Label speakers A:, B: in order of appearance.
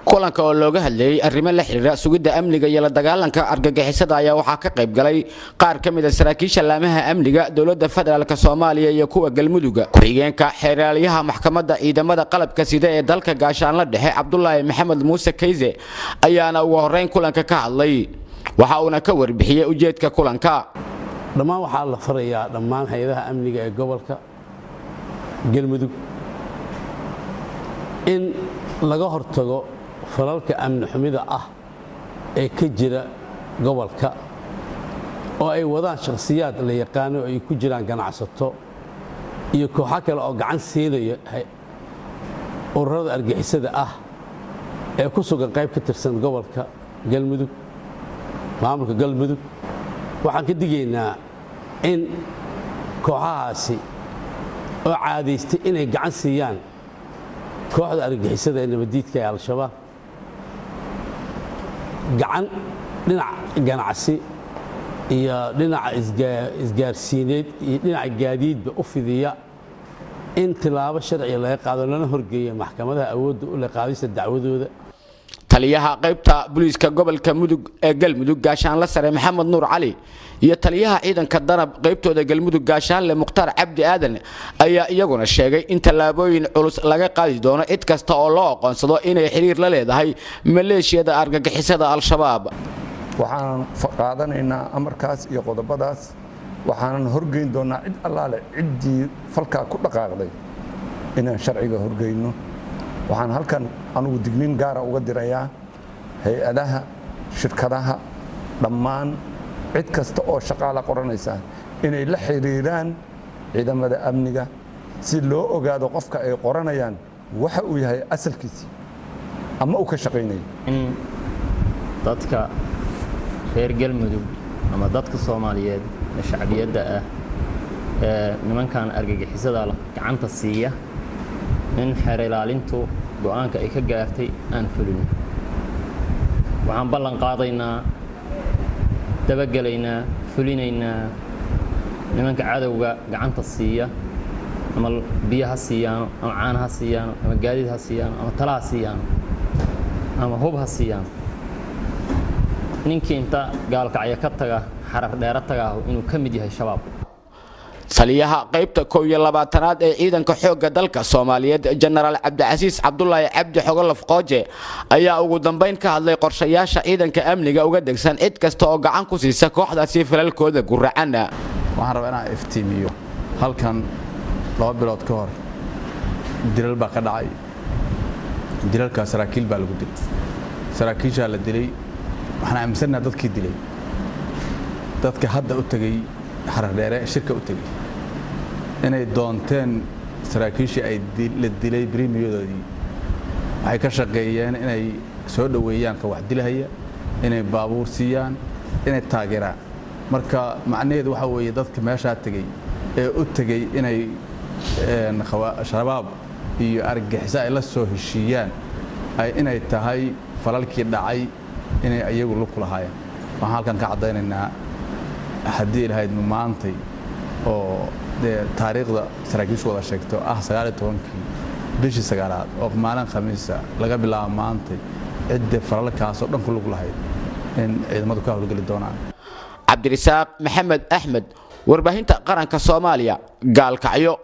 A: Kulanka oo looga hadlayey arrimo la xiriira sugidda amniga iyo la dagaalanka argagixisada ayaa waxaa ka qayb galay qaar ka mid a saraakiisha laamaha amniga dowladda federaalka Soomaaliya iyo kuwa Galmuduga. Ku-xigeenka xeeraalyaha maxkamadda ciidamada qalabka sida ee dalka, Gaashaanla Dhexe Cabdulaahi Maxamed Muuse Kayse, ayaana ugu horreyn kulanka ka hadlay. Waxa uuna ka warbixiyey ujeedka kulanka.
B: Dhammaan waxaa la farayaa dhammaan hay-adaha amniga ee gobolka Galmudug in laga hortago falalka amni xumida ah ee ka jira gobolka oo ay wadaan shakhsiyaad la yaqaano oo ay ku jiraan ganacsato iyo kooxo kale oo gacan siinaya ururada argixisada ah ee ku sugan qayb ka tirsan gobolka Galmudug, maamulka Galmudug. Waxaan ka digaynaa in kooxahaasi oo caadaystay inay gacan siiyaan kooxda argixisada ee nabaddiidka ee Al-Shabaab, gacan dhinac ganacsi iyo dhinaca isgaarsiineed iyo dhinaca gaadiidba u fidiya, in tilaabo sharciga laga qaado lana horgeeyo maxkamadaha awoodda u leh qaadista dacwadooda.
A: Taliyaha qaybta booliiska gobolka Mudug ee Galmudug, Gaashaanle Sare Maxamed Nuur Cali, iyo taliyaha ciidanka Danab qaybtooda Galmudug, Gaashaanle Mukhtaar Cabdi Aadan, ayaa iyaguna sheegay in tallaabooyin culus laga qaadi doono cid kasta oo loo aqoonsado inay xiriir la leedahay maleeshiyada argagixisada Al-Shabaab.
C: Waxaanan qaadanaynaa amarkaas iyo qodobadaas, waxaanan horgeyn doonaa cid allaale ciddii falkaa ku dhaqaaqday inaan sharciga horgeyno. Waxaan halkan anugu digniin gaara uga dirayaa hay-adaha, shirkadaha, dhammaan cid kasta oo shaqaala qoranaysa inay la xiriiraan ciidamada amniga si loo ogaado qofka ay qoranayaan waxa uu yahay asalkiisii ama uu ka shaqaynayo.
D: In dadka reer Galmudug ama dadka Soomaaliyeed ee shacbiyadda ah ee nimankan argagixisada gacanta siiya, in xeer ilaalintu go'aanka ay ka gaartay aan fulin. Waxaan ballan qaadaynaa, dabagelaynaa, fulinaynaa nimanka cadowga gacanta siiya, ama biyo ha siiyaano, ama caana ha siiyaano, ama gaadiid ha siiyaano, ama tala ha siiyaano, ama hub ha siiyaano. Ninkii inta Gaalkacyo ka taga Xarar Dheero tagaahu inuu ka mid yahay Shabaab.
A: Taliyaha qaybta 21aad ee ciidanka xoogga dalka Soomaaliyeed, Jenaraal Cabdicasiis Cabdulaahi Cabdi Xogolof Qooje, ayaa ugu dambayn ka hadlay qorshayaasha ciidanka amniga uga degsan cid kasta oo gacan ku siisa kooxdaasi falalkooda guracanna.
E: Waxaan rabaa inaan iftiimiyo halkan 2 bilood ka hor dilal baa ka dhacay. Dilalkaa saraakiil baa lagu dilay, saraakiishaa la dilay. Waxaan aaminsannaha dadkii dilay, dadka hadda u tegey Xarardheere shirka u tegey, inay doonteen saraakiishii ay la dilay brimiyadoodii. Waxay ka shaqeeyeen inay soo dhoweeyaan ka wax dilahaya, inay baabuur siiyaan, inay taageeraan. Marka macnaheedu waxaa weeye dadka meeshaa tegey ee u tegey inay Shabaab iyo argagixiso ay la soo heshiiyaan, inay tahay falalkii dhacay inay iyagu lug ku lahaayeen. Waxaan halkan ka caddaynaynaa, haddii ilahayd maantay oo dee taariikhda saraakiishu wada sheegto ah 19-kii bishii sagaalaad oo maalin Khamiisa, laga bilaabo maantay cidda falalkaasoo dhan ku lug lahayd in ciidamadu ka howlgeli doonaan.
A: Cabdirisaaq Maxamed Axmed, Warbaahinta Qaranka Soomaaliya, Gaalkacyo.